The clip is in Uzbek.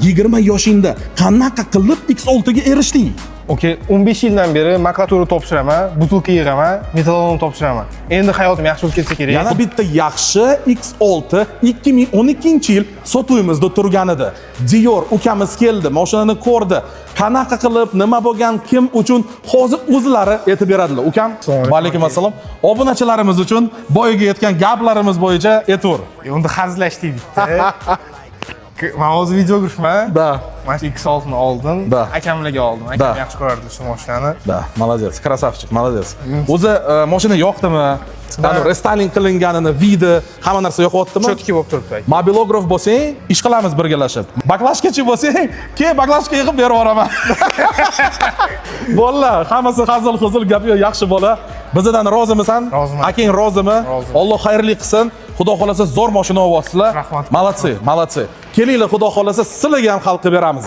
20 yoshingda qanaqa qilib X6 ga erishding? Okey, 15 yildan beri makulatura topshiraman, butilka yig'aman, metallolom topshiraman. Endi hayotim yaxshi bo'lib ketsa kerak. Yana bitta yaxshi X6 2012-yil sotuvimizda turgan edi. Diyor ukamiz keldi, mashinani ko'rdi. Qanaqa qilib, nima bo'lgan, kim uchun hozir o'zlari aytib beradilar. Ukam, Assalomu va alaykum assalom. Obunachilarimiz uchun boyagi aytgan gaplarimiz bo'yicha aytaver. Unda hazillashdik bitta. Man hozir videografman. Да. Mana shu X6 ni oldim. Да. Akamlarga oldim. Akam Да. yaxshi ko'rardi shu mashinani. Да, молодец, красавчик, молодец. O'zi mashina yoqdimi? Да. Рестайлинг qilinganini, вид i, hamma narsa yoqyaptimi? Чётки bo'lib turibdi aka. Mobilograf bo'lsang, ish qilamiz birgalashib. Баклажка chi bo'lsang, ke баклажка yig'ib berib yuboraman. Bolalar, hammasi hazil huzul gap yo'q, yaxshi bola. Bizdan rozimisan? Roziman. Akang rozimi? Rozi. Alloh xayrli qilsin. Xudo xolasa zo'r mashina olyapsizlar. Rahmat. Молодцы, молодцы. Kelinglar, xudo xolasa sizlarga ham hal qilib beramiz.